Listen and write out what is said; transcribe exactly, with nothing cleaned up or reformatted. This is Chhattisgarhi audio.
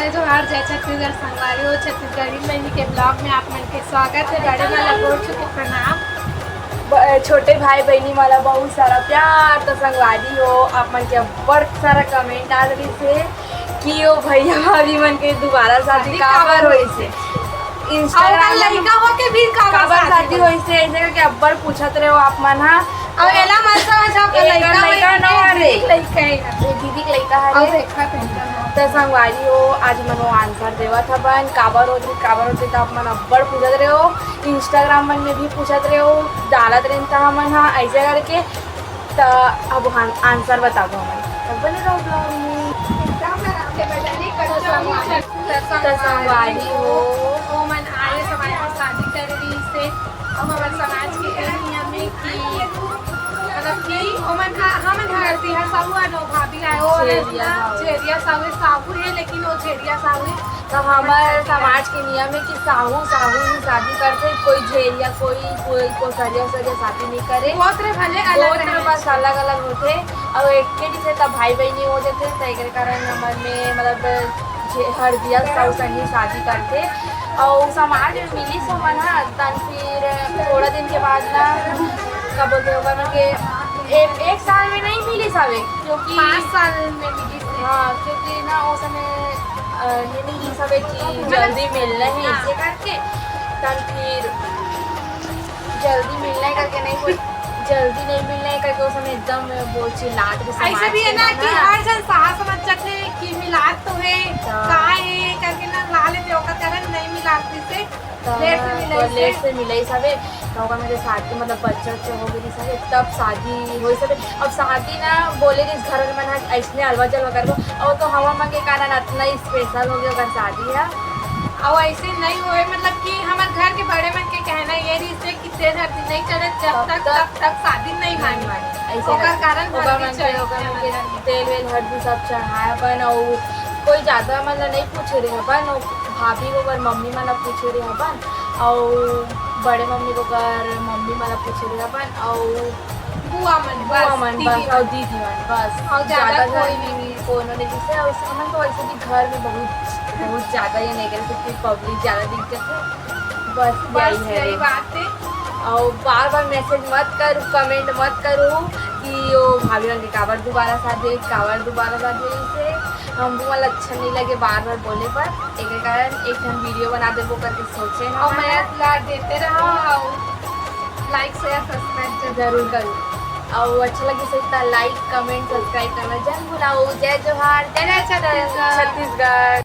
जय जोहार, जय छत्तीसगढ़ संगवारी हो। छत्तीसगढ़ी बहिनी के vlog में आप मन के स्वागत है। बड़े वाला गोड़ छू के प्रणाम। ब-, छोटे भाई बहिनी वाला बहुत सारा प्यार। तो संगवारी हो, आप मन के बड़ सारा comment आ रही से कि ओ भैया भाभी मन के दोबारा शादी शादी काबर काबर होइसे। अउ Instagram ओकर में लइका होके भी काबर काबर शादी शादी होइसे, ऐसे करके अब्बड़ पूछत रहे हो आप मन हा। अउ एला मत समझ, ओकर एकर लइका लइका होइसे, नवा रे। दीदी के लइका है। ए, दीदी के लइका है अउ रे। देखा तो एकदम। त संगवारी हो, आज मन वो answer देवत हवन, काबर होत रही, काबर होत रही, त आप मन अब्बड़ पूछत रहे हो, Instagram मन में भी पूछत रहे हो, डालत रहे त हमन हा ऐसे करके। त अब हम answer बताबो हमन, त बने रहो vlog में। त संगवारी हो, ओमन आर्य समाज में शादी करे रहिस हे, अउ हमर समाज के ए नियम हे कि मतलब कि ओमन हा, हमन हा तिहा साहू अउ भाभी आए, ओ झेरिया साहू। झेरिया साहू, साहू हे, लेकिन वो झेरिया साहू हे। त हमर समाज के नियम हे कि साहू, साहू ही शादी करथे, कोई झेरिया, कोई, कोई कोसरिया, सरिया शादी नहीं करे। गोत्र भले अलग गोत्र रहे। बस अलग अलग होथे, अउ एक के जैसे त भाई बहिनी हो जाथे, त एकर कारण हमर में मतलब जे हरदिया साहू संगी शादी करथे, अउ समाज में मिलिस हमन हा, तन फिर थोड़ा दिन के बाद ना, का बोलथे ओकर मन के, एक, एक साल में नहीं मिलिस हवे, क्योंकि पाँच साल में मिलिस हे। हाँ, क्योंकि ना वो समय, अ, ये नहीं मिलिस हवे कि जल्दी मिलना है, हाँ। इसे करके, तन फिर जल्दी मिलना है करके नहीं बोल, जल्दी नहीं मिलना है करके वो समय एकदम वो चिल्लात के ऐसे समाज भी है के ना ना कि ना। हर जन सास समझ जाथे कि मिलात तो है, हाँ। का है करके ना ला लेथे, ओकर कारण नहीं मिलात से, तो लेट से ना, मिले तो से। लेट से मिले सबे, तो ओकर में शादी मतलब बच्चा उच्चा हो गई सबे, तब शादी होई सबे। अब शादी ना बोले कि घर में ना ऐसने अलवा जलवा करबो, और तो हवा मन के कारण इतना special हो गया ओकर शादी है। अब ऐसे नहीं होए, मतलब कि हमारे घर के बड़े मन के कहना ये रही से कि तेल हल्दी नहीं चढ़े जब तब तक, तक तब तक शादी नहीं मानी। मानी। ऐसे ओकर करके। कारण ओकर हल्दी मन के, चढ़े। ओकर मन के तेल वेल हल्दी सब चढ़ाए अपन, अउ कोई ज्यादा मन ला नहीं पूछे रहे अपन, अउ भाभी ओकर मम्मी मन ला पूछे रहे अपन, अउ बड़े मम्मी ओकर मम्मी मन ला पूछे रहे अपन, अउ बुआ मन बुआ बस, मन दीदी बस, मन। अउ दीदी मन बस। अउ ज्यादा ज्यादा कोई घर नहीं। में कोनो नहीं, जैसे अउ हमन तो वैसे भी घर में बहुत, बहुत ज्यादा ये नहीं करे, क्योंकि public ज्यादा दिख जाते। बस बस यही है। यही बात है। और बार बार message मत करो, comment मत करो कि वो भाभी मन के काबर दोबारा शादी, काबर दोबारा शादी, इसे हमको वाला अच्छा नहीं लगे बार बार बोले पर। एक कारण एक हम video बना देबो करके सोचे ना और मैं। मैं प्यार देते रहो और like, share, subscribe जरूर जरूर करो। और अच्छा लगे से इतना like, comment, subscribe करना जरूर भुलाओ। जय जोहार, जय जय छत्तीसगढ़। छत्तीसगढ़।